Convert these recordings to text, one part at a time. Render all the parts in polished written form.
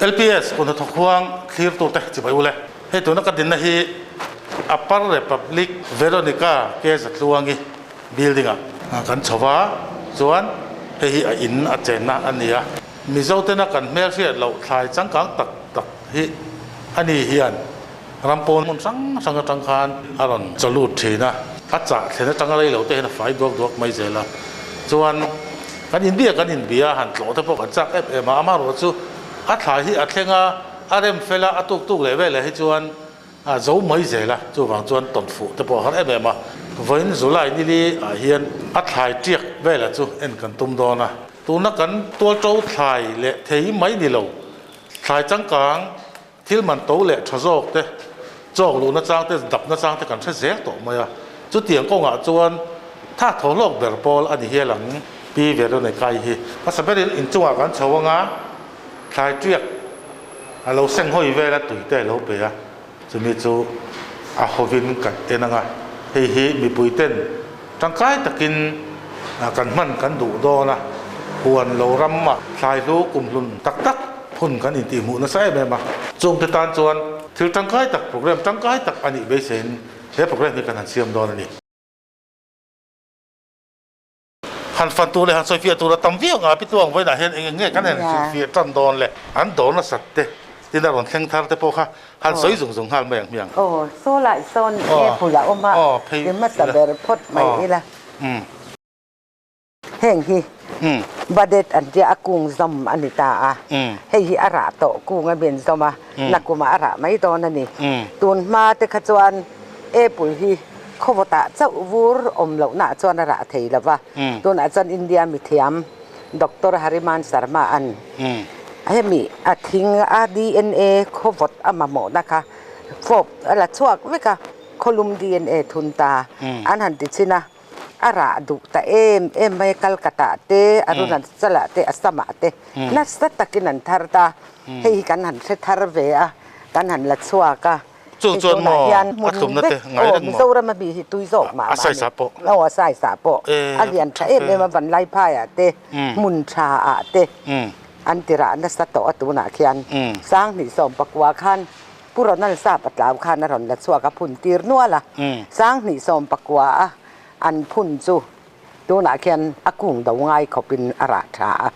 LPS kut hnathawk huang thlirtute chibai ule. Hei tuna ka dinna hi Upper Republic Veronica K Zatluangi building ah kan chho va, chuan hei hi a in a chenna a ni a. Mizo tena kan hmelhriat loh thlai changkang tak tak hi a ni hian ram pawn hmun hrang hrang atang khan a rawn chaw lut thin a, a chah thlen atanga rei lo te hian a fai duak duak mai zel a. Chuan kan inbia kan inbia han tlawh te pawh kan chak em em a, amaherawhchu a thlai hi a thleng a, a rem fel a, a tuk tuk leh veleh hi chuan a zo mai zel a, chuvang chuan tawn fuh te pawh a har em em a. Vawiin July nili ah hian a thlai tiak velah chu en kan tum dawn a, tuna kan tualto thlai leh thei mai ni lo, thlai changkang thil man to leh tha zawk te, chawk luhna chang te, dapna chang te kan hre zel tawh mai a, chutiang kawngah chuan tha thaw hlawk ber pawl a ni hial ang. Pi Veronica-i hi hmasa berin inchungah kan chho anga thlai tiak a lo seng hawi vel a tui te a lo pe a, chumi chu a hawin kan en ang a, hei hi mipui ten tangkai takin kan hman kan duh dawn a, huan lo ram a thlai hlu kumhlun tak tak phun kan intihhmuh nasa em em a, chungte tan chuan thil tangkai tak program tangkai tak a nih beiseiin he program hi kan han siam dawn a ni. Han fan tur leh han sawifiah tur a tam viau nga pi tuang vawiinah hian eng eng nge kan han hrilhfiah tan dawn le? An dawr nasat te tin a rawn thleng thar te pawh kha han sawi zung zung nghal mai ang hmiang. Aw, saw lai sawn apple a awm a, i hmasa ber phawt mai ila. Heng hi badet an tia a kung zawm a ni ta a, hei hi a rah tawh kung a min zawm a, nakumah a rah mai dawn a ni. Tun hma te kha chuan Apple hi khawvawtah chauh vur awm lohnaah chuan a rah thei lo va, tunah chuan India mithiam Doctor Hariman Sharma an hemi a thing a DNA khawvawt a mamawhna kha fawp a la chhuak vek a, khawlum DNA thun ta an han ti chhin a, a rah duh ta em em mai a, Calcutta te, Arunachal-ah te, Assam-ah te nasa takin an thar ta, hei hi kan han hre thar ve a, kan han la chhuak a. Chu chuan maw a thlumna te ngai reng maw? Mizoram a mi hi tui zawk mah mah a ni. Aw a saisa pawh a lian tha em em a vanlai phaiah te hmun tha ah te an ti rah nasa tawh a tunah khian Sanghnih 14 khan Pu Ronald Sap a tlau khan a rawn la chhuak a phun tir nual a Sanghnih 19 a an phun chu tunah khian a kung do ngai khawpin a rah tha a,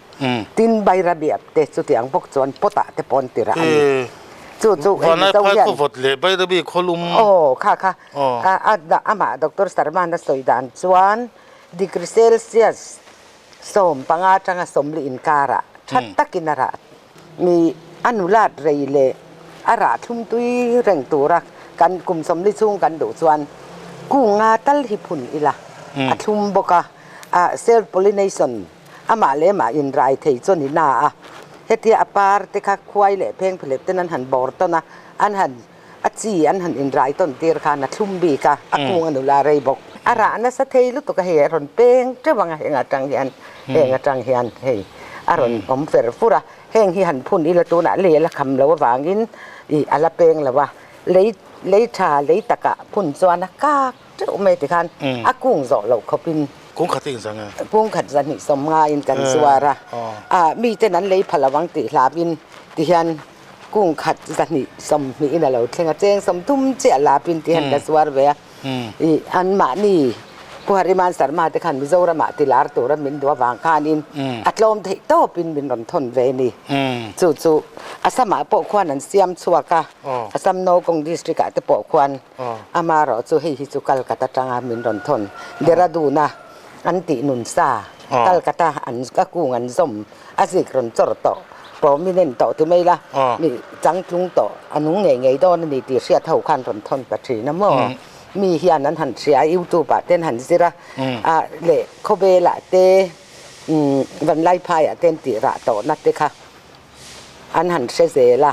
tin Bairabiap te chutiang bawk chuan pot ah te pawh an ti rah a ni. Chu chu hei Mizo hian. Vanlai phai khawvawt leh Bairabi khawlum. Aw kha kha a amah Doctor Sarman a sawi dan chuan degree Celsius 15 atanga 40 inkarah tha takin a rah mi a nulat rei leh a rah thlum tui reng tura kan kum 40 chhung kan duh chuan kung nga tal hi phun ila a thlum bawk a, ah self pollination amah leh amah inrai thei chu a ni na a, hetia a par te kha khuai leh pheng phelep ten an han bawr tawn a, an han a chi an han inrai tawn tir khan a thlum bik a, a kung a nula rei bawk. A rah nasa thei lutuk a hei a rawn peng teuh ang a heng atang hian heng atang hian hei a rawn awm fer fur a, heng hi han phun ila tunah lei a la kham lo avangin ih a la peng lo a, lei lei tha lei takah phun chuan a kak teuh mai tikhan a kung zawh loh khawpin Kung khat in zang e. Kung khat zahnih 50 in kan zuar a, ah miten an lei pha lo ang tih hlapin tihian Kung khat 220 in a lo thleng a, cheng 30 chiah lapin ti hian ka zuar ve a. I anmahni Pu Hariman Sharma te khan Mizoramah ti lar tura min duh avang khanin a tlawm theih tawpin min rawn thawn ve a ni. Chu chu Assam-ah pawh khuan an siam chhuak a, Assam Nowgong district-ah te pawh khuan amaherawh chu hei hi chu Calcutta atanga min rawn thawn Dehradun-a an tih nun sa Calcutta an a kung an zawm a zik rawn chawr tawh pawh mi nen tawh ti mai la mi changtlung tawh a nung ngei ngei dawn a ni tih hriat ho khan rawn thawn ta thin a maw mi hian an han hria a youtube ah te an han zir a ah leh khawvel ah te umm vanlai phai ah te an tih rah tawh na te kha an han hre zel a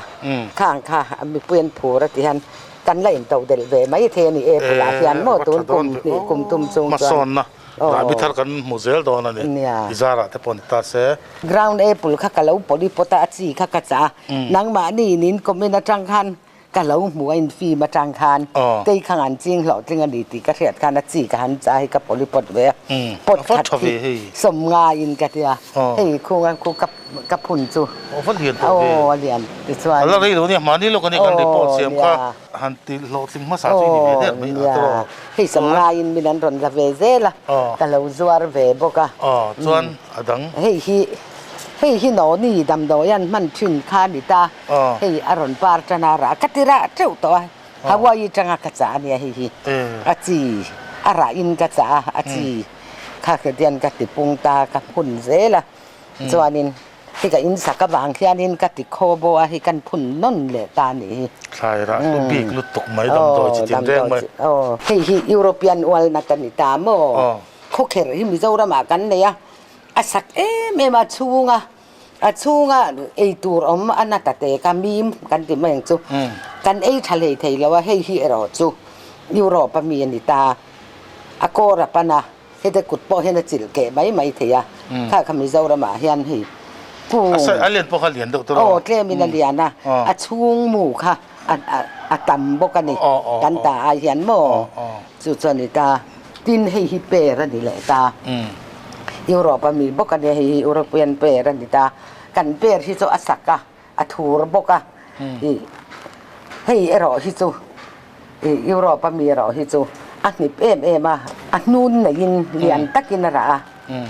khang kha mipui an phur a ti hian kan la into delh ve mai thei a ni e bulah hian maw tun kum hnih kum tum chung chuan. Rahbi thar kan hmu zel dawn a ni. I zarah te pawh ni ta se. Ground apple kha ka lo pawlh i pawt a, a chi kha ka chah a. Nangmahni in comment atang khan Ka lo hmu a in film atang khan tei kha ngan ching hlawhtling a ni tih ka hriat khan a chi ka han cha hi ka polypot ve a, pot khat hi sawmnga in ka tia hei khung a khu ka phun chu aw a lian tichuan a la rei lo nia mahni lawk a ni kan report siam kha han ti hlawhtling hmasa chu i ni ve der mai a tawh hei sawmnga in min an rawn la ve zel a ka lo zuar ve bawk a chuan a dang hei hi hei hi noni damdawi an hman thin kha a ni ta. Hei a rawn par tan a rah ka ti rah teuh tawh a, Hawaii tanga ka chah a nia hei hi a chi a rah in ka chah a, a chi kha ka dian ka ti pung ta ka phun zel a, chuanin hei ka in sak avang hianin ka ti khaw bawh a hei kan phun nawn leh ta a nih hi. Thlai rah hlu bik lutuk mai damdawi chi tin reng mai. Hei hi European walnut a ni ta maw? Khawkherh hi Mizoramah kan nei a, a sak em em a chhung a. A chhunga ei tur awm a na ta te kha mim kan ti mai ang chu. Kan ei tha hlei thei lo a, hei hi erawh chu Europe a mi a ni ta. A kawr a pan a, hete kut pawh hian a chilh keh mai mai thei a. Kha kha Mizoramah hian hei kung. A lian pawh kha lian deuh tawh. Aw tlemin a lian a, a chhung mu kha a tam bawk a ni. Kan ta ai hian maw chu chu a ni ta. Tin hei hi per a ni leh ta. Europe a mi bawk a nia hei hi European per a ni ta. Kan per hi chu a sak a, a thur bawk a. Ih hei erawh hi chu ih Europe a mi erawh hi chu a hnip em em a, a hnun neiin lian takin a rah a.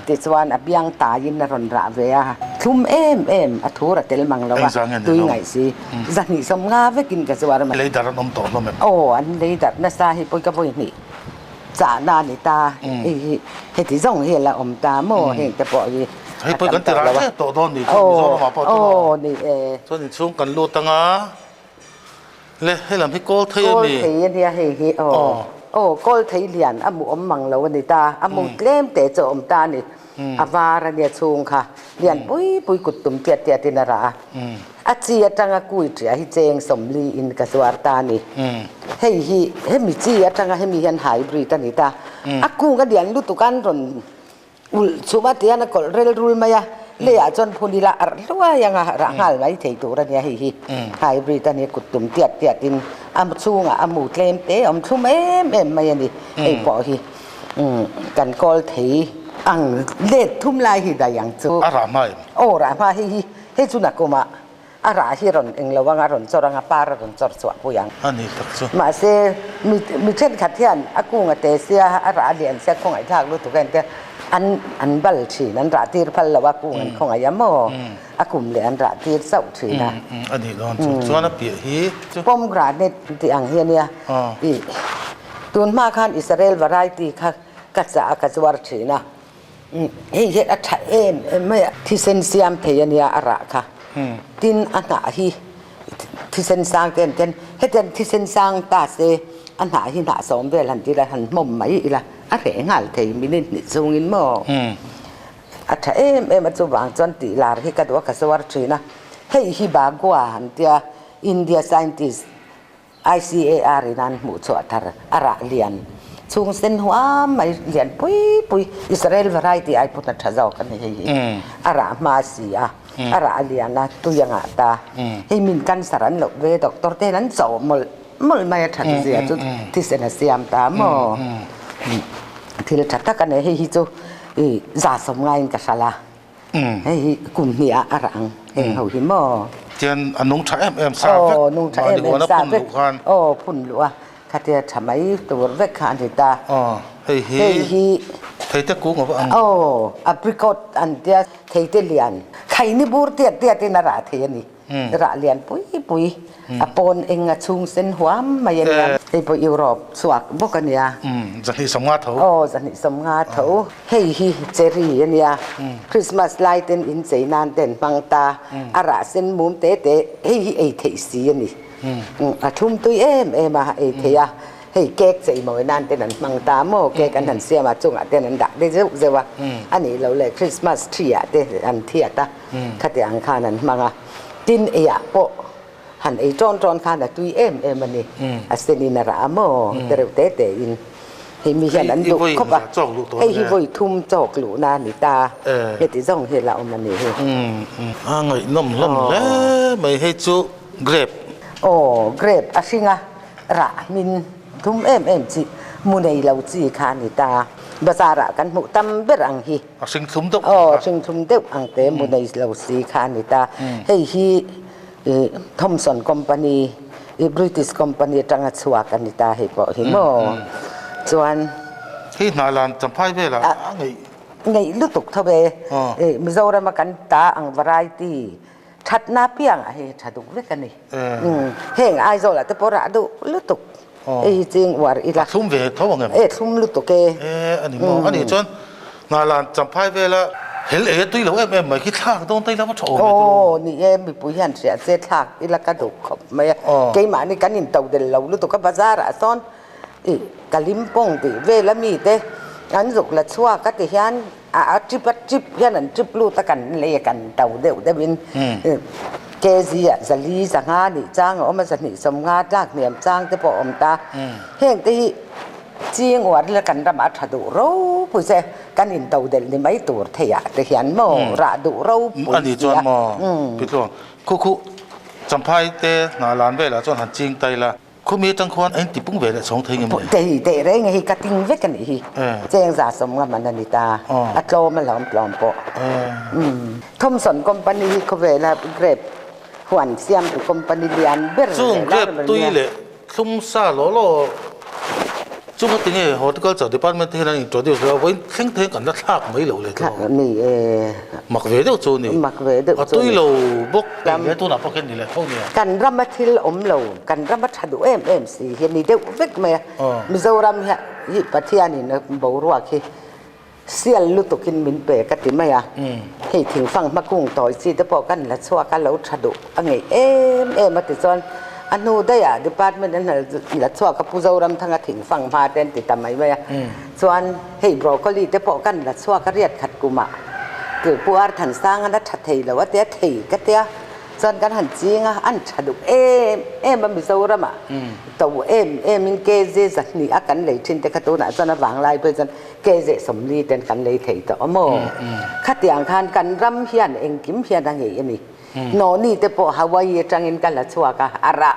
Tichuan a biang taiin a rawn rah ve a, thlum em em a thur a tel mang lo a, tui ngaih si. Zahnih sawmnga vekin ka zuar mai. Lei darh an awm tawh hlawm em? Aw, an lei darh nasa hi pawi ka vawi hnih chahna a ni ta. Hei hi heti zawng hi a la awm ta maw heng te pawh hi Hei pawi kan ti rah tep tawh dawn ni chu Mizoramah pawh chu maw? Aw ni e. Chuan inchhung kan lut anga le hei lam hi kawl thei a mi? Kawl thei a nia hei hi aw. Aw kawl thei lian a hmuh awm mang lo a ni ta, a hmu tlem te chu a awm ta a ni. A var a nia chhung kha lian pui pui kut tum tiat tiat in a rah a. A chi atanga kui ṭiah hi cheng sawmli in ka zuar ta a ni. Hei hi hemi chi atanga hemi hian hybrid a ni ta. A kung a lian lutuk a an rawn ulh chhum a tihian a kawlh rel rul mai a, leiah chuan phun ila arh hluai anga rah nghal mai thei tur a nia hei hi hybrid a ni kut tum tiat tiat in a chhungah a mu tlem te a awm thlum em em mai a ni hei pawh hi kan kawl thei ang let thum lai hi daih ang chu. A rah hma em? Aw rah hma hei hi. Hei chu nakumah a rah hi rawn eng lo anga rawn chawr anga par a rawn chawr chhuah pui ang. A ni tak chu. Mahse, mi mi thenkhat hian a kunga te sia a rah a lian sia khawngaihthlak lutuk a entir an an bal thin, an rah tir phal lo a kung an khawngaih a maw? A kum leh an rah tir chauh thin a. A nih dawn chu. Chuan a piah hi chu. Pomegranate tih ang hi a nia. Ih tun hma khan Israel variety kha ka chah a ka zuar thin a. Hei hi a tha em em mai a, thisen siam thei a nia a rah kha. Tin a hnah hi thisen sang te an ten, hetiang thisen sang ta se a hnah hi hnah sawm vel han ti ila han hmawm mai ila a reh nghal thei minute hnih chungin maw. A tha em em a chuvang chuan tih lar hi ka duh a ka zuar thin a, hei hi Bagua an tia India scientist ICAR in an hmuh chhuah thar a rah lian chhung sen huam mai lian pui pui Israel variety ai pawh tha zawk a ni hei hi a rah hma si a a rah lian a tui a ngah ta hei min cancer an loh ve doctor te hian an chawh mawlh mawlh mai a that zia chu thisen a siam ta maw thil tha tak a ni hei hi chu i za sawm ngaiin ka hralh a. Hei hi kum hnih ah a rang heng ho hi maw? Tian a nung tha em em sa vek. Aw nung tha em em sa vek. Aw phun luh a khatia tha mai tur vek kha a ni ta. Aw hei hi. Hei hi. Theite kung a va ang. Aw apricot an tia theite lian khaini bur tiat tiat in a rah thei a ni. Rah lian pui pui a pawn eng a chhung sen huam mai a nia. Hei pawh Europe chhuak bawk a nia. Zahnih sawmnga tho. Aw zahnih sawmnga tho. Hei hi cherry a nia. Christmas lai ten in chei nan te an hmang ta. A rah sen mum te te hei hi ei theih si a ni. A thum tui em em a ei theih a. Hei cake chei mawi nan ten an hmang ta maw cake an han siam a chungah ten an dah te zeuh zeuh a. A nih loh leh Christmas tree ah te an thiat a. Khati ang khan an hmang a, tin eiah pawh han ei tawn tawn khan a tui em em a ni. A senin a rah a maw te reuh te te in hei mi hian an duh khawp a, hei hi vawi thum chawk luhna a ni ta, heti zawng hi la awm a ni hi. A ngaihnawm hlawm hle mai hei chu grape. Aw grape a hring a rah hmin thum em em chi mu nei lo chi kha a ni ta. Bazar ah kan hmuh tam ber ang hi. A hring thlum deuh. Aw hring thlum deuh ang te mu nei lo si kha a ni ta. Hei hi Thomson company i British company atanga chhuak a ni ta hei pawh hi maw. Chuan. Hei hnah lan champhai velah a ngeih. Ngeih lutuk tho ve. Mizorama kan ta ang variety thatna piangah hei tha duh vek a ni. Heng Aizawlah te pawh rah duh lutuk. Hei hi ching uar ila. A thlum ve tho ang em? E thlum lutuk e. E a ni maw? A nih chuan Hnahlan champhai vela hel ei a tui lo em em mai khi thlak dawn ta ila va tha awm e chu. Aw ni e, mipui hian hriah che thlak ila ka duh khawp mai a. Keimahni kan into del lo lutuk a bazar ah sawn i Kalimpong tih vela mite an zuk la chhuak a ti hian a trip a trip hian an trip lut a kan lei a kan to deuh deuh in kg ah zali zanga nih chang a awm a zahnih sawmnga tlak hniam chang te pawh a awm ta heng te hi ching uar ila kan ramah a tha duh ropui che kan in to delh ni mai tur thei ah te hian maw rah duh ropui ani chuan maw pitluang khu khu champhai te hna lan velah chuan han ching ta ila Khumi atang khuan a inti pung ve leh chhawng thei nge maw? Tei teh reng hi ka ting vek a nih hi. Cheng za sawm nga man a ni ta. A tlawm a hlawm tlawm pawh. Thomson company hi khawvela grape huan siamtu company lian ber leh Chung grape tui leh thlum sa law law chung a tinge Horticulture Department te hian an introduce leh a, vawiin thleng thei kan la thlak mai lo leh tlawm. Ni e. Mak ve deuh chu a ni. Mak ve deuh chu a ni. A tui lo bawk tih leh tunah pawh khian ni leh tho nia. Kan rama thil awm lo, kan rama tha duh em em si hi a ni deuh vek mai a. Mizoram hian hi Pathianin a boruak hi sial lutukin min pe ka ti mai a. Hei thingfang hma kung tawi chi te pawh kan la chhuak a, lo tha duh a ngeih em em a tichuan a hnu daihah department an la chhuak a, Pu Zoramthanga thingfang hma te an ti ta mai mai a. Chuan hei broccoli te pawh kan la chhuak a riat khat kumah Pu Arthansanga a tha thei lo a tia thei ka tia chuan kan han ching a an tha duh em em a Mizoramah to em em in kg zahnih a kan lei thin te kha tunah chuan a vanglai phei chuan kg 40 ten kan lei thei tawh a maw khatiang khan kan ram hian engkim hian a ngei a ni Noni te pawh Hawaii atangin ka la chhuak a a rah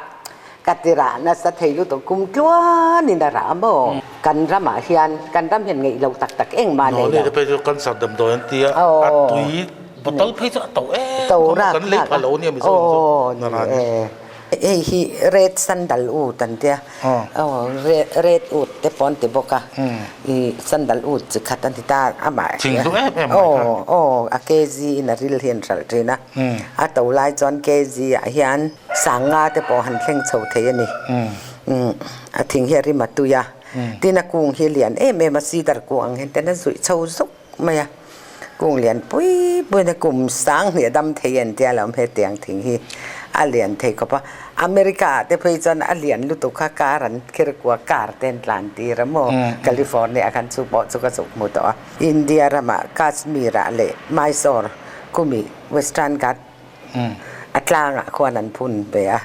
Ka ti rah nasa thei lutuk kum tluanin a rah maw? Kan ramah hian kan ram hian ngeih lo tak tak engmah nei lo. Noni te phei chu cancer damdawi an ti a, a tui bottle phei chu a to em em kan lei pha lo nia Mizo in chu naran. Hei hi red sandalwood an tia, red wood te pawh an ti bawk a, i sandalwood chi khat a ni ta amah. Thing hlu em em mai kha. Aw aw a kg in a ril hi an hralh thin a, a to lai chuan kg ah hian Sanga te pawh han thleng chho thei a ni. A thing hi a rim a tui a, tin a kung hi a lian em em a, cedar kung ang hian ten a zuih chho zuk mai a, kung lian pui puiin a kum sang hnih a dam thei a entia lo hetiang thing hi a lian thei khawp a. America ah te phei chuan a lian lutuk kha car an khir kua car te an tlan tir a maw, California ah khan chu pawh chu ka zuk hmu tawh a. India ramah Kashmir ah leh Mysore kumi Western Ghat A tlangah khuan an phun ve a,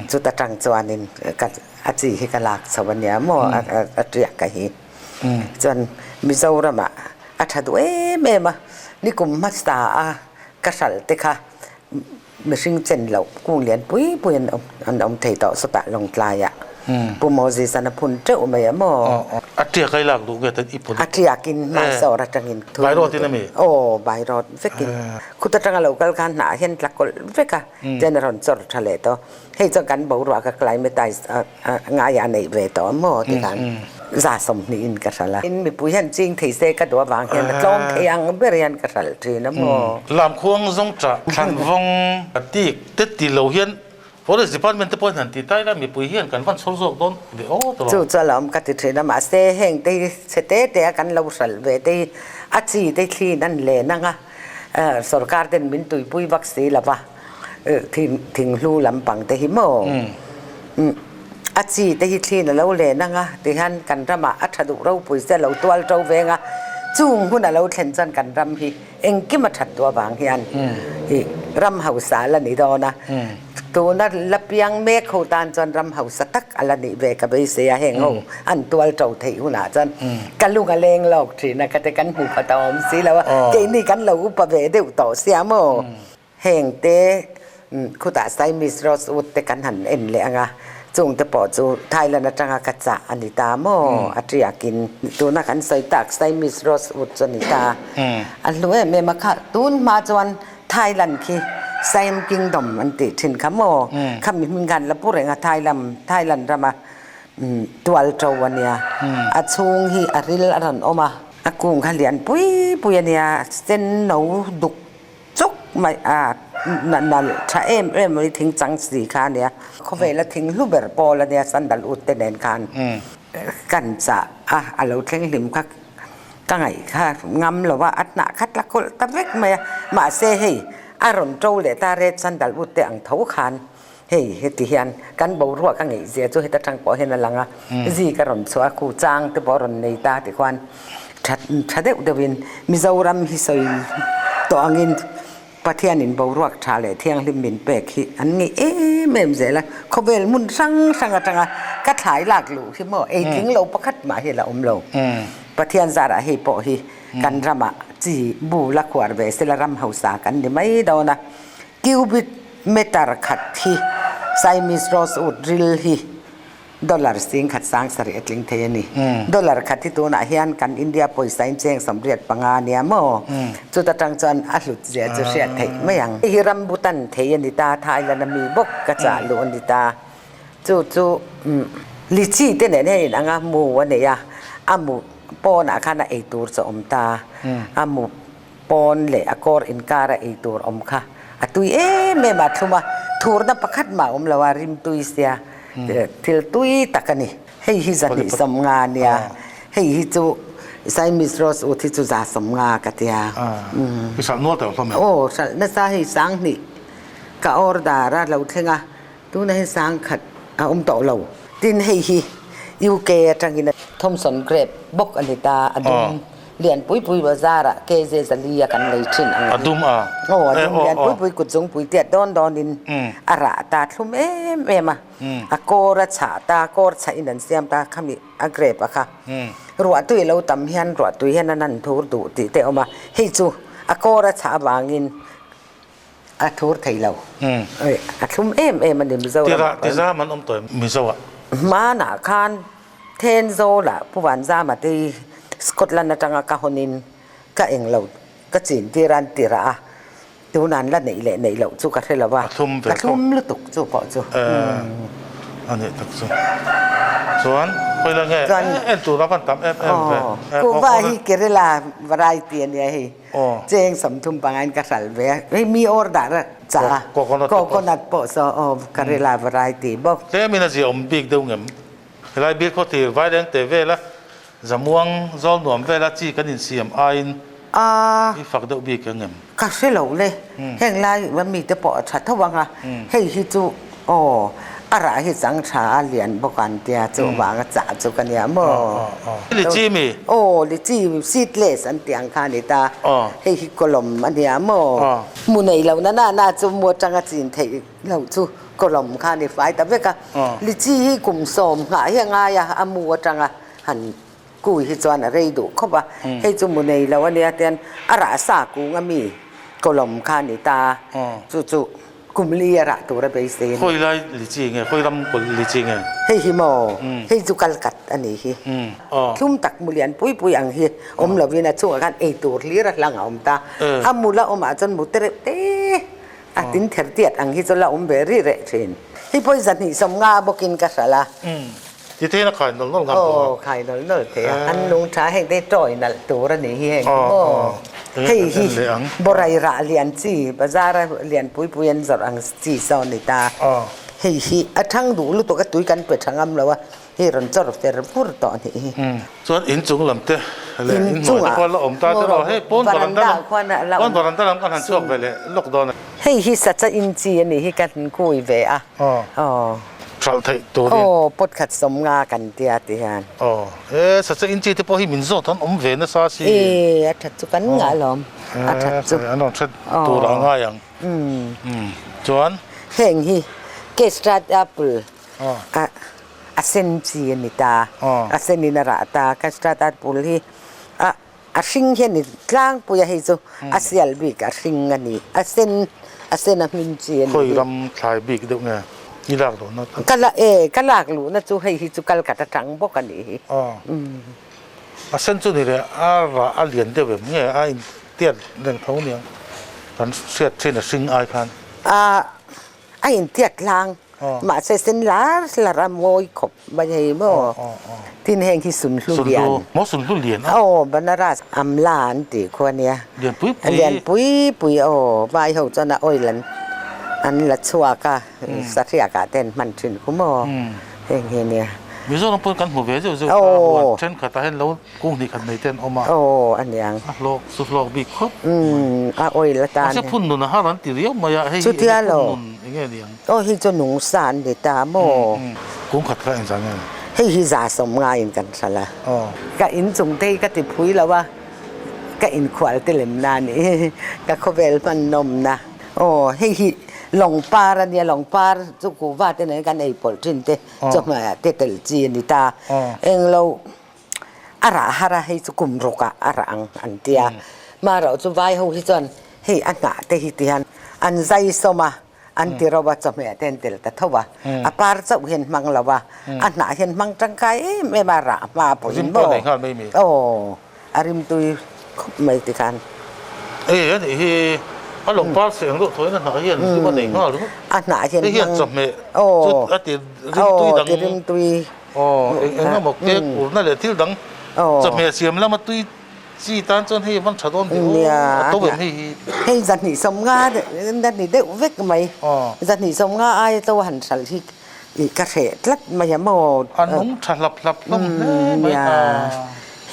chuta tang chuanin ka a chi hi ka lak chho a nia maw a tiak ka hi. Chuan Mizoramah a tha duh em em a, nikum hmasa a ka hralh te kha mihring chen loh kung lian pui pui an awm an awm thei tawh sawtah Lawngtlaiah. Pu Moses an a phun teuh mai a maw? A tiak a i lak duh nge ten i phun? A tiakin hmaisawr atangin thu. By road in a mi? Aw by road vekin. Khut atanga lo kal khan hnah hian tla kawlh vek a, chuan a rawn chawr tha leh tawh. Hei chuan kan boruak a climatize ngaia a neih ve tawh a maw ti khan za 20 in ka hralh a. In mipui hian ching thei se ka duh avang hian a tlawm thei ang ber hian ka hralh thin a maw? Lamkhuang zawng chah thlan vawng tik te ti lo hian Forest Department te pawhin han ti ta ila mipui hian kan van chhawr zawk dawn ve aw tawh. Chu chu a lawm ka ti thin a, mahse heng te hi chhe te te a kan lo hralh ve te hi a chi te thlin an len ang a, sorkar ten min tuipui vak si lo va, thinghlu lampang te hi maw a chi te hi thlin a lo len ang a tihian kan ramah a tha duh ropui se a lo tual to veng a, chung hun a lo thlen chuan kan ram hi Engkim a that duh avang hian i ram hausa a la ni dawn a, tuna la piang mek ho tan chuan ram hausa tak a la nih ve ka beisei a, heng ho an tual to theih hunah chuan ka lung a leng lawk thin a, ka te kan hmu pha ta awm si lo a, keini kan lo upa ve deuh tawh sia maw? Heng te. Khutah Siamese Rosewood te kan han en leh ang a, chung te pawh chu Thailand atanga ka chah a ni ta maw? A tiakin tuna kan sawi tak Siamese Rosewood chu a ni ta. A hlu em em a, kha tun hma chuan Thailand khi Siam Kingdom an tih thin kha maw? Khami hming khan la pu reng a Thailam Thailand rama tual to a nia. A chhung hi a ril a rawn awm a, a kung kha lian pui pui a nia, sen no duk chuk mai a nalh tha em em mai thing chang si kha a nia. Khawvela thing hlu ber pawl a nia sandalwood te nen khan kan chah a, a lo thleng hlim kha ka ngaih kha ngam lo a, a hnah kha tla kawlh ta vek mai a. Mahse hei a rawn to leh ta red sandalwood te ang tho khan hei heti hian kan boruak a ngeih zia chu heta tang pawh hian a lang a, zik a rawn chhuah a, khu chang te pawh a rawn nei ta tih khuan tha tha deuh deuhin Mizoram hi sawi tawh angin Pathianin boruak tha leh thianghlim min pek hi an ngeih em em zel a, khawvel hmun hrang hrang atanga ka thlai lak luh hi maw ei tling lo pakhat mah hi a la awm lo. Pathian zarah hei pawh hi kan ramah chi bu la khuar ve sela ram hausa kan ni mai dawn a. Cubic meter khat hi Siamese rosewood ril hi dollar 10,000 sangsa rih a tling thei a ni. Dollar khat hi tunah hian kan India pawisa in cheng 85 a nia maw? Chuta tang chuan a hlut zia chu hriat theih mai ang. Hei hi rambutan thei a ni ta, Thailand a mi bawk ka chah luh a ni ta. Chu chu lychee te nen hian inang a, mu a nei a, a mu pawnah khan a ei tur chu a awm ta, a mu Pawn leh a kawr inkara ei tur awm kha a tui em em a thlum a, thurna pakhat mah awm lo a, rim tui sia thil tui tak a ni. Hei hi 250 a nia, hei hi chu Siamese rosewood hi chu 150 ka tia. I hralh nual tawh hlawm em? Aw, hralh nasa hei 2000 ka order a lo thleng a, tunah hian 10,000 a awm tawh lo. Tin hei hi UK atangin Thomson grape bawk a ni ta, a dum. Lianpui pui bazar ah KZ 400 a kan lei thin ang A dum a? Aw a dum lianpui pui kut zungpui tiat dawn dawn in a rah ta thlum em em a, a kawr a chhah ta, kawr chhah in an siam ta khami a grape a kha ruahtui lo tam hian ruahtui hian a nan thur duh tih te a awm a, hei chu a kawr a chhah avangin a thur thei lo. A thlum em em a ni Mizoram. Tira tizam an awm tawh em Mizo ah? Hmanah khan Thenzawl-ah Pu Vanzama te hi Scotland atanga ka hawnin ka eng lo ka chin tir a an ti rah a, tuna an la neih leh neih loh chu ka hre lo a, ka thlum lutuk chu pawh chu. A nih tak chu. Chuan khawi la nge en tur a van tam em em ve. Kuhva hi Kerala variety a nia hei. Cheng 35 in ka hral ve a, hei mi order a chah a, coconut pawh saw aw Kerala variety bawk. Tlemin a ziaawm bik deuh ngem. Helai bil khaw tir vaileng teh vela Zamuang zawl nuam vela chi kan insiam aiin i fak deuh bik ang em? Ka hre lo le, heng lai mite pawh a tha tho ang a, hei hi chu aw a rah hi chang tha a lian bawk an tia chu vang a chah chu ka nia maw? Lichi mi? Aw lichi seedless an tih ang kha a ni ta, hei hi kawlawm a nia maw? Mu nei lo na na na chu mu atanga chin theih lo chu kawlawm kha a ni fai ta vek a, lichi hi kum 10 nghah hi a ngai a, a mu atanga han kui hi chuan a rei duh khawp a, hei chu mu nei lo a nia tian a rah sa kung a mi kawlawm kha a ni ta, chu chu kum li a rah tur a beisei a ni. Khawi lai lichi nge, khawi ram kawl lichi nge? Hei hi maw, hei chu kalkat a ni hi, thlum tak mu lian pui pui ang hi awm lovin a chungah khan ei tur hlir a hlang a awm ta, a mu la awmah chuan mu te reuh te. A tin ther tiat ang hi chu la awm ve rih reh thin. Hi pawh 250 bawkin ka hralh a. Ti theiin a khai nawlh nawlh ngam tawh a. Aw, khai nawlh nawlh thei a. An lung tha heng te tawi nalh tur a nih hi heng hi maw. Hei hi borai rah lian chi, bazar a lian pui pui an zawrh ang chi saw a ni ta. Hei hi a thang duh lutuk a, tui kan pe tha ngam lo a. Hei rawn chawr fer fur tawh a nih hi. Chuan inchung lam te leh inhnuai te pawh la awm ta te rawh. Hei pawn varanda lam pawn varanda lam kan han chhuak ve leh lawk dawn a. Hei hi sacha inchi a nih hi ka han kui ve a. Aw. Hralh theih turin. Aw pot khat 50 kan tia ti hian. Aw he sacha inchi te pawh hi min zawt an awm ve nasa si. E a that chu kan ngah alawm. A that chu. An rawn hre tur a ngai ang. Chuan. Heng hi custard apple. A sen chi a ni ta, a sen in a rah ta, custard apple hi a a hring hi a ni tlangpui a, hei chu a sial bik a hring a ni, a sen A sen a hmin chi a ni. Khawi ram thlai bik deuh nge i lak luhna chu? Ka la e, ka lak luhna chu hei hi chu Calcutta tang bawk a nih hi. Aw, a sen chu ni leh a rah a lian deuh em nge a in tiat reng tho niang kan hriat thin a hring ai khan. A, a in tiat tlang mahse sen lar lar a mawi khawp mai hei maw tin heng hi sunhlu lian maw sunhlu lian a aw Banaras amla an tih khu ania lian pui pui lian pui pui aw vai ho chuan a oil an an la chhuak a sahriak ah te an hman thin khu maw heng hi ania Mizoram pawhin kan hmu ve zeuh zeuh a huan thenkhat ah hian lo Kung hnih khat nei te an awm a. Aw a niang. A hlawk chu hlawk bik khawp. Umm a oil atan. Mahse phun nun a har an ti riau mai a hei hi Chutia phun lo. nun enge niang. Aw hi chu nung sa an ni ta maw. Kung khat kha engzah nge? Hei hi za sawm ngaiin kan hral a. Aw. Ka in chung te hi ka ti phui lo a, ka inkhual te lem na a ni. Ka khawvel hman nawmna. Aw hei hi lawng par a nia, lawng par chu kuhva te nen kan ei pawlh thin te chawhmeh ah te tel chi a ni ta. Englo. A rah har a, hei chu kum ruk ah a rah ang an ti a. Hmaroh chu vai ho hi chuan hei a hnah te hi ti hian an zai sawm a, an ti ro a, chawhmeh te an tel ta tho a. A par chauh hian hmang lo a, a hnah hian hmang tangkai em em a, rah hma pawhin maw. Aw, a rimtui khawp mai ti khan. Ei a nih hi, a lawng par seng deuh thawiin a hnah hian rim a nei nghal ringawt. A hnah hian hmang. Hei hian chawhmeh chu a ti rimtui dang. Aw, ti rimtui. Aw, eng eng emaw cake urna leh thil dang chawhmeh siam lama tui chi tan chuan hei van tha dawn ve aw, a to em hei hi. Hei zahnih sawmnga na ni deuh vek mai, zahnih sawmnga aia to han hral hi ka hreh tlat mai a maw. A nung tha hlap hlap hlawm hle mai a.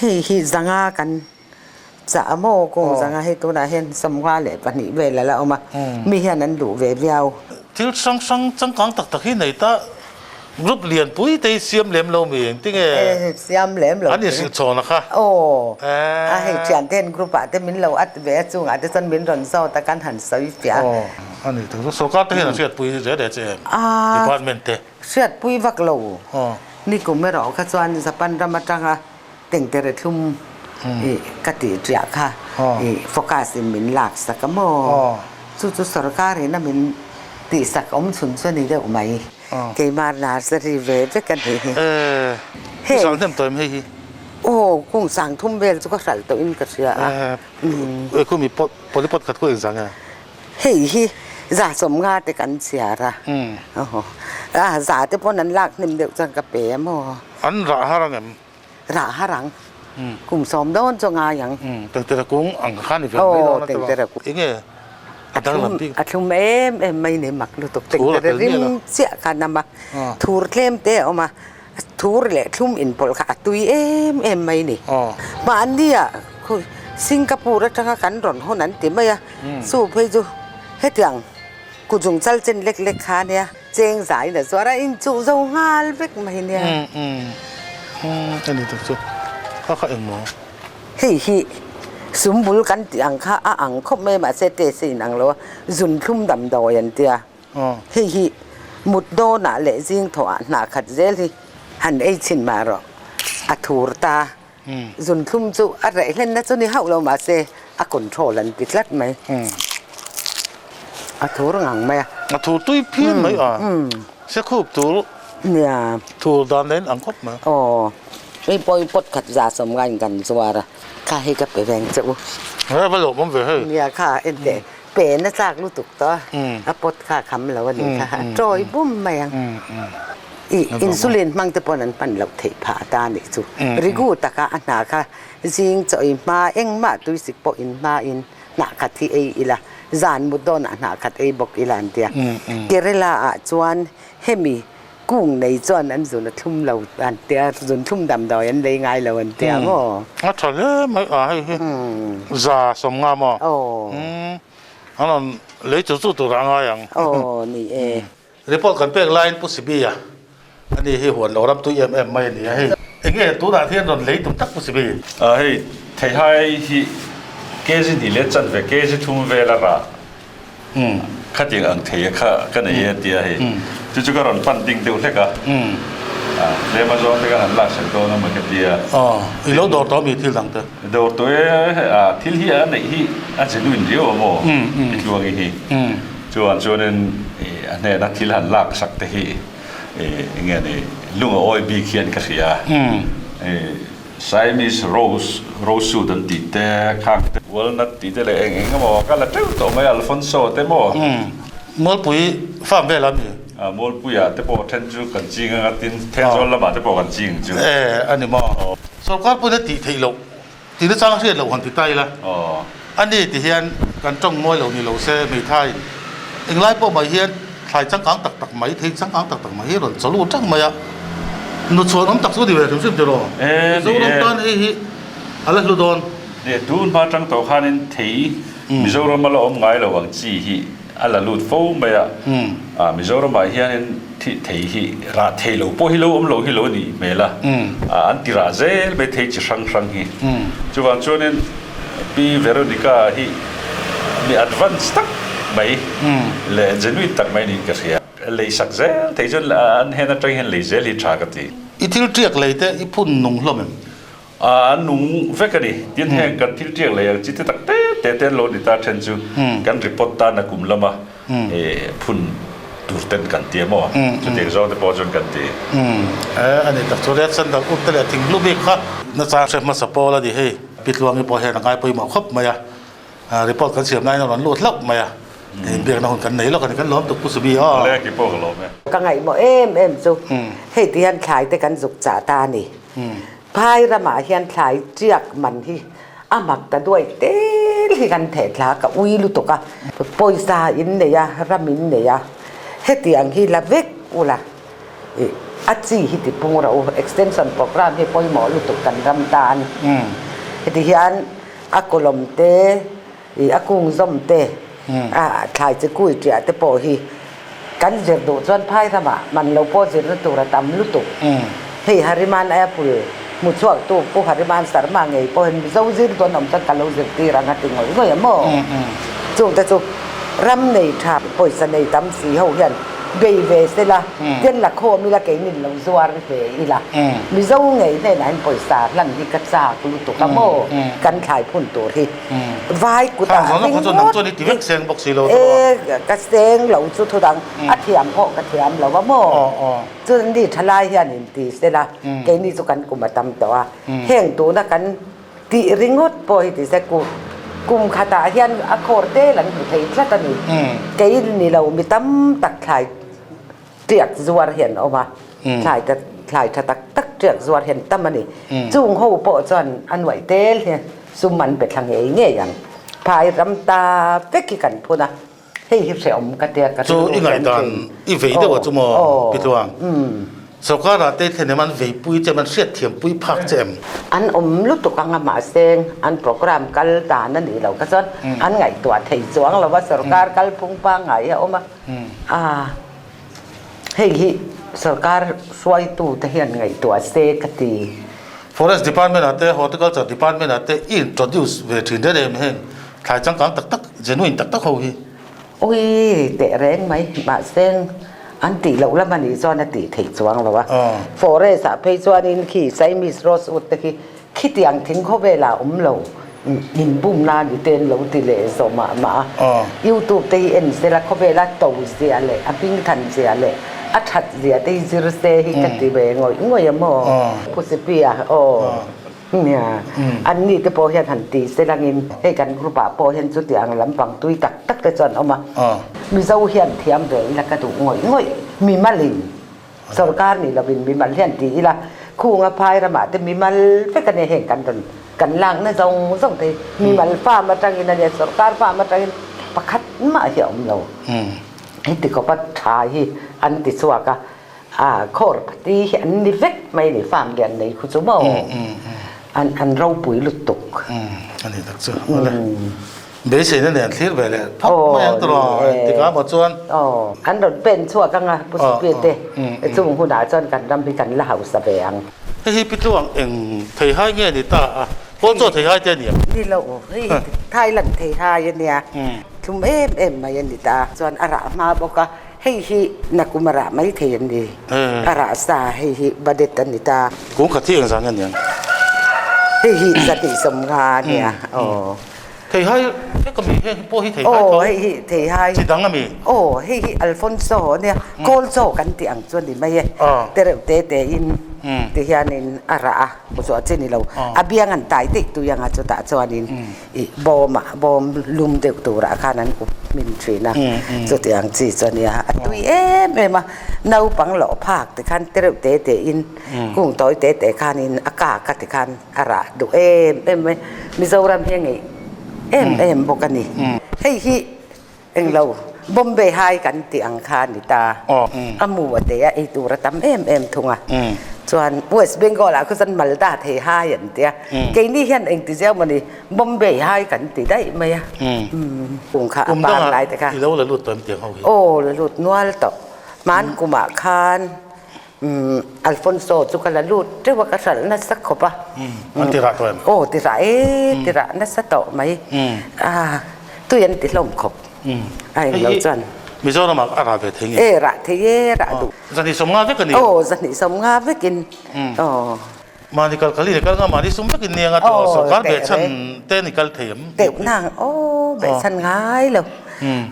Hei hi zanga kan chah a maw kawng zanga hei tunah hian sawmnga leh pahnih vel a la awm a, mi hian an duh ve viau. Thil hrang hrang changkang tak tak hi nei ta group lian pui te hi siam lem lo mi engti nge? Siam lem lo An inhrilh chhawn a kha. Aw a hei thian te hian group ah te min lo at ve a chungah te chuan min rawn zawt a kan han sawi fiah a. Aw a ni tak chu sorkar te hian an hriatpui zel e che em department te. Hriatpui vak lo. Nikum erawh kha chuan Japan ram atanga Tengtere thlum i ka tih ṭiah kha i focus in min lak sak a maw? Chu chu sorkar in a min tih sak awm chhun chu a ni deuh mai. Keimah nursery ve vek a nih hi. Hei sal hnem tawh em hei hi? Aw kung sang thum vel chu ka hralh tawh in ka hria a. E khumi pot polypot khat khu engzah nge? Hei hi za sawmnga te kan chhiar a. Aw za te pawn an lak hnem deuh chuan ka pe a maw? An rah har ang em? Rah har ang. Kum sawm dawn chu ngai ang. Tengtera kung ang kha ni ve mai dawn a Tengtera kung. Enge a danglam bik. A thlum em em mai ni mak lutuk. Tengtera rim chiah kha nam a. Thur tlem te a awm a. Thur leh thlum inpawlh kha a tui em em mai ni. Mahni ah Singapore atanga kan rawn hawn an ti mai a. Chu phei chu hetiang kuzung chal chen lek lek kha nia. Cheng zai na zuar a inchuh zo nghal vek mai nia. Umm umm a ni tak chu kha kha engmaw. Hei hi sumbul kan tih ang kha a ang khawp mai mahse test a inang lo a, zun thlum damdawi an tia. Hei hi mut dawnah leh zing thawhah hnah khat zel hi han ei chhin mah rawh a thur ta. Zun thlum chu a reh hlenna chu ni hauh lo mahse a control an ti tlat mai. A thur ngang mai a. A thur tui phian mai a. Se khup tur. Nia. Thur dan nen ang khawp mai. Aw. Hei pawh pot khat za sawm ngai in kan zuar a. Kha hei ka pe veng che u. He va lawm awm ve hei. Nia kha en teh pe na chak lutuk tawh a. A pot kha kham lo a nih kha. A tawi bum mai ang. I insulin hmang te pawn an hman loh theih phah ta a nih chu. Rigu taka a hna kha zing chaw i hma engmah tuisik pawh in hma in hnah khat hi ei ila, zan mut dawnah hnah khat ei bawk ila an tia. Kerala ah chuan hemi kung nei chuan an zun a thlum lo an tia, zun thlum damdawi an lei ngai lo an tia maw? A tha hle mai a, hei hi za sawm nga maw? An rawn lei chu chu tur a ngai ang. Aw ni e. Report kan pek laiin Pu Sibi-a a ni hi huan lo ram tui em em mai a ni a hei. Enge tunah hian rawn lei tum tak Pu Sibi? Hei theihai hi kg hnih leh chanve kg thum vel a rah khatiang ang thei a kha ka nei e tia hei chu chu ka rawn pan ding deuh hlek a tlem a zawng te ka han lak sak dawn a maw ka tia. Aw i lo dawr tawh mi thil dang te? Dawr tawh e a thil hi a neih hi a genuine riau a maw i tluangi hi. Chuvang chuanin a hnena thil han lak sak te hi eng nge ni lung a awi bik hian ka hria. Siamese rose, rosewood an tih te, khang te, walnut tih te leh eng eng emaw ka la teuh tawh mai, Alfonso te maw? Mualpui farm velah mi? Mualpuiah te pawh then chu kan ching anga tin Thenzawl lamah te pawh kan ching chu. E a ni maw? Sorkar pawhin a tih theih loh tih na chang hriat loh han ti ta ila. A ni ti hian kan tawng mawi lo ni lo se hmeithaiin englai pawh mai hian thlai changkang tak tak mai, thei changkang tak tak mai hi a rawn chawlu tang mai a. Nuchhuan awm tak chu ni ve hrim hrim tiraw? Mizoram tan hei hi a la hlu dawn. Ni, tun hma tang tawh khanin thei Mizoram a la awm ngai lo ang chi hi a la lut fo mai a. Mizoramah hianin thei hi rah thei lo pawh hi lo awm lo hi lo nih hmel a, an ti rah zel mai thei chi hrang hrang hi. Chuvang chuanin Pi Veronica hi mi advance tak mai leh genuine tak mai niin ka hria. Lei sak zel thei chuan an hen atang hian lei zel hi tha ka ti. I thil tiak lei te i phun nung hlawm em? An nung vek a ni. Tin heng kan thil tiak lei ang chi te tak te te te an lo ni ta then chu kan report tan a kum lama phun tur ten kan ti a maw? Chutiang zawng te pawh chuan kan ti. A ni tak chu Red Sandal ut te leh thing hlu bik kha nachang hre hmasa pawl a ni hei. Pi Tluangi pawh hian a ngai pawimawh khawp mai a, report kan siam laiin a rawn lut hlauh mai a, inbiakna hun kan nei lawk a ni, kan lawm tuk Pu Subi aw. Awle ki pawh ka lawm e. Ka ngaihmawh em em chu hei ti hian thlai te kan zuk chah ta a ni. Phai ramah hian thlai tiak man hi a mak ta duai tel hi kan theh thla ka ui lutuk a, pawisa in nei a, ram in nei a, hetiang hi la vek ula. Ih, a chi hi ti pung rawh u, extension programme hi pawimawh lutuk kan ram tan. Heti hian a kawlawm te, ih a kung zawm te, a thlai chi kui ṭiah te pawh hi kan zir duh chuan phai ramah man lo pawh zirna tur a tam lutuk. Hei Hariman Apple hmu chhuaktu Pu Hariman Sharma ngei pawhin Mizo zir dawn awm chuan ka lo zirtir ang a ti ngawih ngawih a maw? Chungte chu ram nei ṭha pawisa nei tam si ho hian bei ve se la, tian la khawm ila keinin lo zuar ve ila, Mizo ngei hnenah hian pawisa hlan hi ka chak lutuk a maw? Kan thlai phun tur hi vai kutah ringawt e ka seng lo chu thudang a thiam pawh ka thiam lo a maw? Chuan ni tha lai hian in ti se la, keini chu kan kum a tam tawh a, heng tuna kan tih ringawt pawh hi ti se ku kum khatah hian a khawr tel an hmu thei tlat a ni. Kei ni lo mi tam tak thlai tiak zuar hi an awm a, thlai ta thlai tha tak tak tiak zuar hi an tam a ni. Chung ho pawh chuan a nuaih tel hi sum an pe thla ngei ngei ang. Phai ram ta vek hi kan phun a. Hei hi hrehawm ka tia ka Chu i ngaihdan i vei deuh a chu maw Pi Tluang? Sorkar ah te thlen em an veipui che em an hriatthiam pui phak che em? An awm lutuk anga mahse an program kal dan a nih loh kha chuan an ngaihtuah thei chuang lo a sorkar kalphung pangngai hi a awm a. A hei hi sorkar hruaitu te hian ngaihtuah se ka ti. Forest department ah te horticulture department ah te i introduce ve thin reng em heng Thlai changkang tak tak, genuine tak tak ho hi. Ui teh reng mai, mahse an tih loh lam a nih chuan a tih theih chuang lo a. Forest ah phei chuanin khi Siamese rosewood te khi khitiang thing khawvelah a awm lo, in bum na ni te an lo ti leh zawh mah mah a. Youtube te hi en sela khawvela to zia leh a hming than zia leh a that zia te hi zir se hi ka ti ve ngawih ngawih a maw. Phusipi a aw. Nia, an ni te pawh hian han ti se langin hei kan group ah pawh hian chuti ang lampang tui tak tak te chuan awm a. Mizo hian thiam ve ila ka duh ngawih ngawih, mimalin sorkar ni lovin mimal hian ti ila khunga phai ramah te mimal vek a nia heng kan rawn kan lakna zawng zawng te hi mimal farm atangin a nia sorkar farm atangin pakhat mah hi a awm lo. Heti khawpa tha hi an ti chhuak a. A khawr pati hi an ni vek mai ni farm lian nei khu chu maw an an ropui lutuk. A ni tak chu awle beiseina nen thlir ve leh phawt mai ang tawh engtikah maw chuan. Aw an rawn pen chhuak anga Pu Supi te chung hunah chuan kan ram hi kan la hausa ve ang. Hei hi Pi Tluang eng theihai nge ni ta a Kawl chaw theihai te a ni ang. Ni lo hei Thailand theihai a nia thlum em em mai a ni ta chuan a rah hma bawk a. Hei hi nakum a rah mai thei an ni. A rah sa hei hi badet a ni ta. Kung khat hi engzah nge niang? Hei hi 250 a nia. Aw. Theihai vek a mi heng pawh hi theihai tho. Aw hei hi theihai. Chi dang a mi. Aw hei hi Alfonso a nia kawl chaw kan tih ang chu a ni mai e. Te reuh te te in ti hianin a rah a buhchhuah chi ni lo a biang an tai daih tui anga chutah chuanin ih bawm ah bawm lum deuh turah khan an up hmin thin a chutiang chi chu a nia a tui em em a naupang lawh phak tikhan te reuh te te in kung tawi te te khanin a kak a tikhan a rah duh em em mai Mizoram hi a ngeih em em bawk a ni hei hi englo Bombay hai kan tih ang kha a ni ta a mu a te a ei tur a tam em em thung a chuan West Bengal ah khuan chuan Malda thei hai an tia keini hian engti zeu mawni Bombay hai kan ti daih mai a kum kha a par lai te kha aw la lut nual tawh hman kumah khan Alfonso chu ka la lut teuh a, ka hralh nasa khawp a. An ti rah tawh em? Aw ti rah e, ti rah nasa tawh mai. A tui an ti hlawm khawp. A englo chuan. Mizoram ah a rah ve thei nge? E rah thei e, rah duh. Zahnih 50 vek a ni? Aw zahnih 50 vekin. Aw. Mahni kal kal i kal nga mahni sum vekin nia nga tawh sorkar behchhan te ni kal thei em? Teuh nang aw behchhan ngai lo.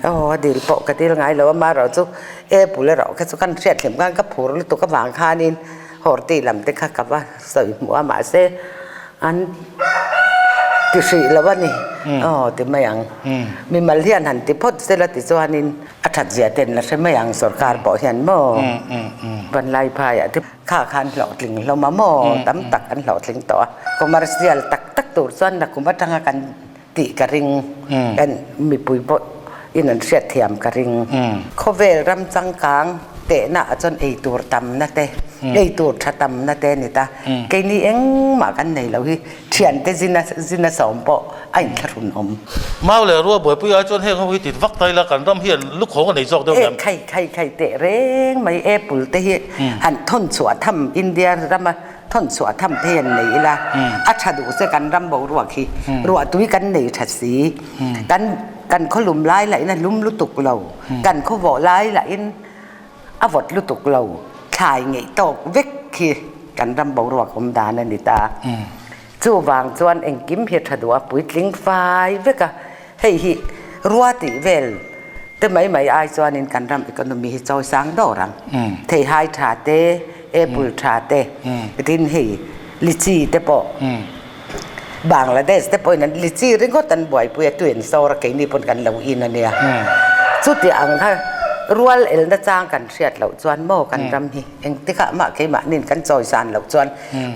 Aw a dil pawh ka dil ngai lo a marawh chu apple erawh kha chu kan hriat hlim khan ka phur lutuk avang khanin horti lam te kha ka va sawi hmuh a mahse an ti hrih lo a ni aw ti mai ang. Mimal hian han ti phawt sela tichuanin a that zia ten la hre mai ang sorkar pawh hian maw vanlai phaiah te. Kha khan hlawhtling hlawm a maw? Tam tak an hlawhtling tawh a. Commercial tak tak tur chuan nakum atanga kan tih ka ring. Kan mipui pawh in an hriat thiam ka ring. Khawvel ram changkang tehna ah chuan ei tur tamna te, ei tur tha tamna te a ni ta. Keini engmah kan nei lo hi thiante zina zina sawm pawh a inthlahrun awm. Mau leh rua buaipui ai chuan heng ho hi tit vak ta ila kan ram hian lukhawng a nei zawk deuh em? E khai khai khai teh reng mai apple te hi han thawn chhuah tham India rama thawn chhuah tham te hian nei ila a tha duh se kan ram boruak hi ruah tui kan nei tha si kan kan khaw lum lai lahin a lum lutuk lo kan khaw vawh lai lahin A vawt lutuk lo, thlai ngeih tawk vek khi kan ram boruak awm dan a ni ta. Chuvang chuan engkim hi tha duh a puitling fai vek a, hei hi rua tih vel te mai mai ai chuanin kan ram economy hi chawi sang dawr ang. Theihai tha te, apple tha te, tin hei lychee te pawh Bangladesh te pawhin an lychee ringawt an buaipui a, tui an sawr a, keini pawn kan lo in a nia. Chuti ang kha rual elna chang kan hriat loh chuan maw kan ram hi engtikah mah keimahniin kan chawi san loh chuan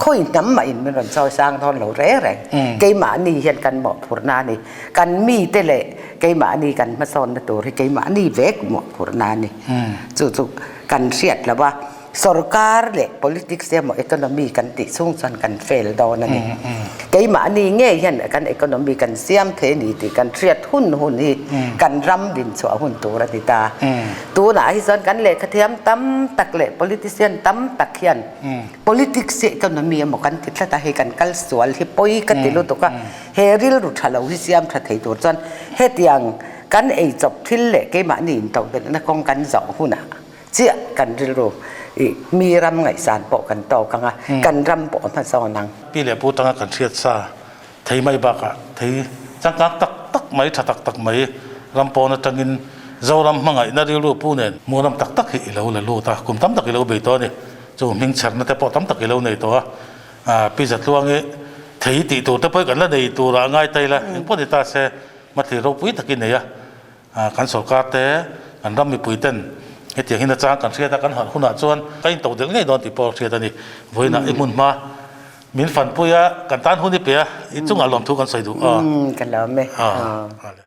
khawi hnam mah in min rawn chawi sang dawn lo reng reng. Keimahni hian kan mawhphurhna a ni. Kan mite leh keimahni kan hmasawnna tur hi keimahni vek mawhphurhna a ni. Chu chu kan hriat loh a. Sorkar leh politics emaw economy kan tih chhung chuan kan fail dawn a ni. Keimahni ngei hian kan economy kan siam thei a ni tih kan hriat hun hun hi kan ram din chhuah hun tur a ni ta. Tunah hi chuan kan lehkhathiam tam tak leh politician tam tak hian politics hi economy emaw kan ti tlat a, hei kan kal sual hi pawi ka ti lutuk a, he rilru tha lo hi siam tha thei tur chuan hetiang kan eichawp thil leh keimahni intodelhna kawng kan zawh hunah Chiah kan rilru i mi ram ngaihsan pawh kan tawk ang a, kan ram pawh a hmasawn ang. Pi leh pu tanga kan hriat sa thei mai bakah thei changkang tak tak mai tha tak tak mai ram pawn atangin Zoram hmangaihna rilru pu nen hmuhnawm tak tak hi i lo la lut a, kum tam tak i lo bei tawh a ni. Chu hming chherna te pawh tam tak i lo nei tawh a, Pi Zatluangi thei tih tur te pawh hi kan la nei turah a ngai ta ila, engpawh ni ta se hmathlir ropui tak i nei a. Kan sorkar te, kan ram mipui ten hetiang hi nachang kan hriat a, kan harh hunah chuan ka in to delh ngei dawn tih pawh hriat a ni. Vawiinah i hmun hma min fanpui a, kan tan hun i pe a, i chungah lawmthu kan sawi duh a. Ka lawm e.